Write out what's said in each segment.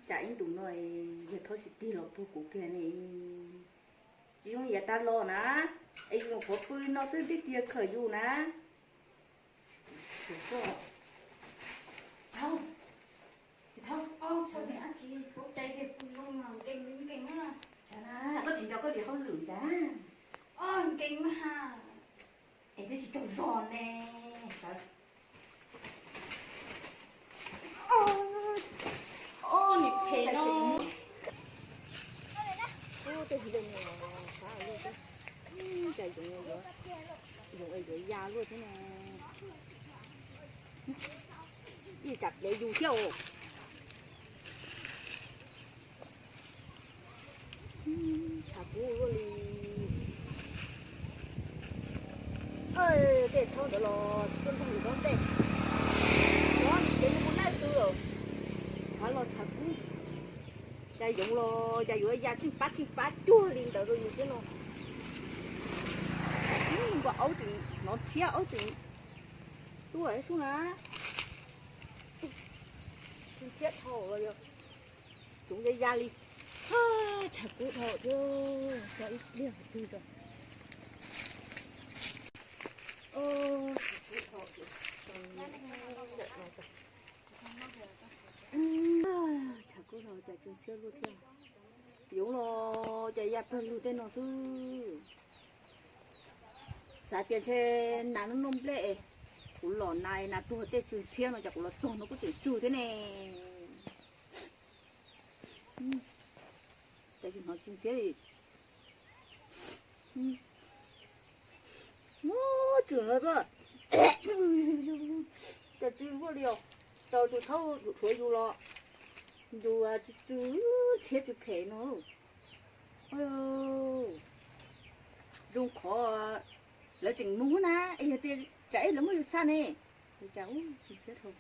Cas ib ntus no yawg Thaub tsis tig los puag kuv kiag ne. Tsis zoo yav tas los na, es yus nyuam qhuav pw no xwb tib tiag khawm yus na. Thaub, Thaub, koj tsis nco koj li hauj lwm cas? Es twb tsis tsaug zog ne. Nim phem no. Yoov yuav ya luaj thiab ne. Ib tsam plev yus thiab os. Tshav kub luaj li. Tej thaub ntawd los tsis tuaj nrog yus dob ntej. Nov nim kev mus kuv laij twg lawm. Tshav los tshav kub. Cas yoov los cas yuav ya tseej pab tseej pab cuag li ntawd rau yus thiab no. Npua aub tseem hnov ntxhiab, aub tseem tuaj sub na. Ntxhiab dhau los yog tsoov ya ya li. Tshav kub dhau thiab, tso ib pliag twg tso. Tshav kub dhau cas tsw ntxhiab luaj thiab. Yoov los cas ya pawg lug tej no xwb. Xav tias ntshe nas noj nplej, kuv los na nas tuag tej tsw ntxhiab no cas kuv los txog no kuj tseem tsw thiab ne. Cas tsis hnov tsw ntxhiab li. Muab tsw no, cas tsw luaj li os. Tau tus thaub dhuav yus los yus tsw ntxhiab tsw phem no. Zoo qhov lawv tseem mus na, es yog tias tsam ib lawv muab yus xa ne, cas tsw ntxhiab dhau.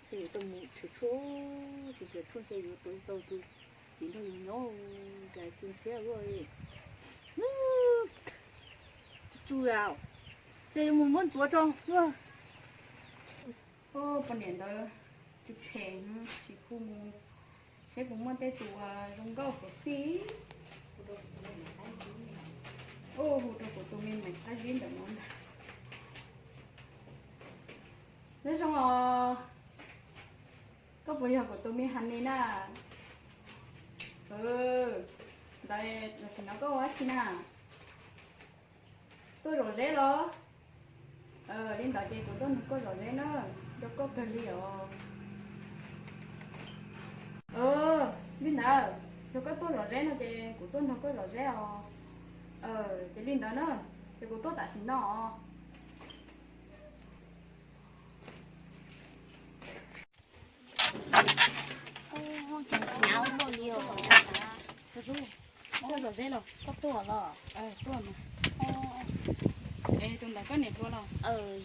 Ntshe yus tau mus rhwv tshuaj, tsis rhwv tshuaj ntshe yuav tau tus txiv nrog yus nyob, cas tsw ntxhiab luaj li. Tsw tsw, ntshe yuav mus muab ntxuav tso. Poj niam ntawd tsw phem, tsis phu mus, seb puas muaj tej tus zoo nkauj xim xim. Hu rau kuv tus me me qab zib ntawm no ntag. Nyob zoo os, koj puas yog kuv tus me Hanis na? Ntawd tam sim no koj ua dab tsi na? Tuaj zom zeb los? Li ntawd ces kuv tuaj nrog koj zom zeb na, nco koj kawg li os. Li ntawd, yog koj tuaj zom zeb no ces kuv tuaj nrog koj zom zeb os. Ces li ntawd na, ces kuv tuaj tam sim no os. Hnyav luaj li os. Koj zom zeb los? Koj tuaj los? Tuaj mas. Es tus ntawd koj niam hluas los?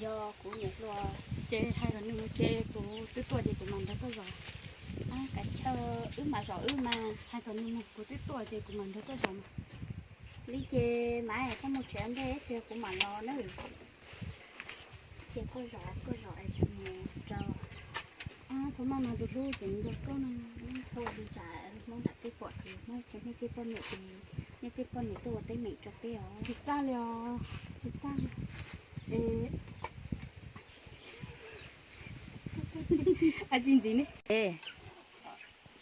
Yog kuv niam hluas. Ces hais kom nws mus tsev, kuv twb tuaj ces kuv mam nrog koj zom. Kav chaw wb mam zom wb mas. Hais kom nws mus, kuv twb tuaj ces kuv mam nrog koj zom mas. Li ces mas koj mus tsev ntej, kuv mam los na. Ces koj zom, koj zom es kuv mus rau. Txhob maj mas tus hlub, tseem nco koj no. Txhob ua li cas, Hmoob nram teb pom ces Hmoob, nej tej poj niam ces, nej tej poj niam tuaj ua teeb meem rau peb os. Tsis txaj li os, tsis txaj li. Tsis ntxiv ne.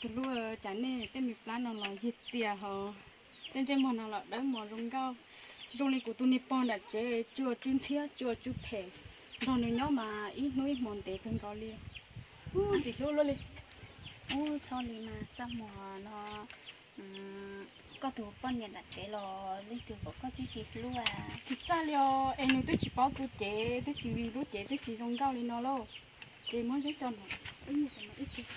Tus hlub, cas nej tej me plab no los yig txias hos, tej ntsej muag no los dawb mos zoo nkauj, tsis zoo li kuv tus niag pog nram tsev, tsw tsw ntxhiab, tsw tsw phem. Nrog nws nyob mas ib hnub ib hmo ntev kawg nkaus li. Ub, ntxim hlub luaj li. Ub, txhob li mas, txaj muag no. Koj tus poj niam nram tsev los leej twg kom koj tsis tsis hlub a? Tsis txaj li os, es nws twb tsis paub tu cev, twb tsis vim lub cev twb tsis zoo nkauj li no lauj. Ces muab zeb tso no, ib nyuag no ib tug.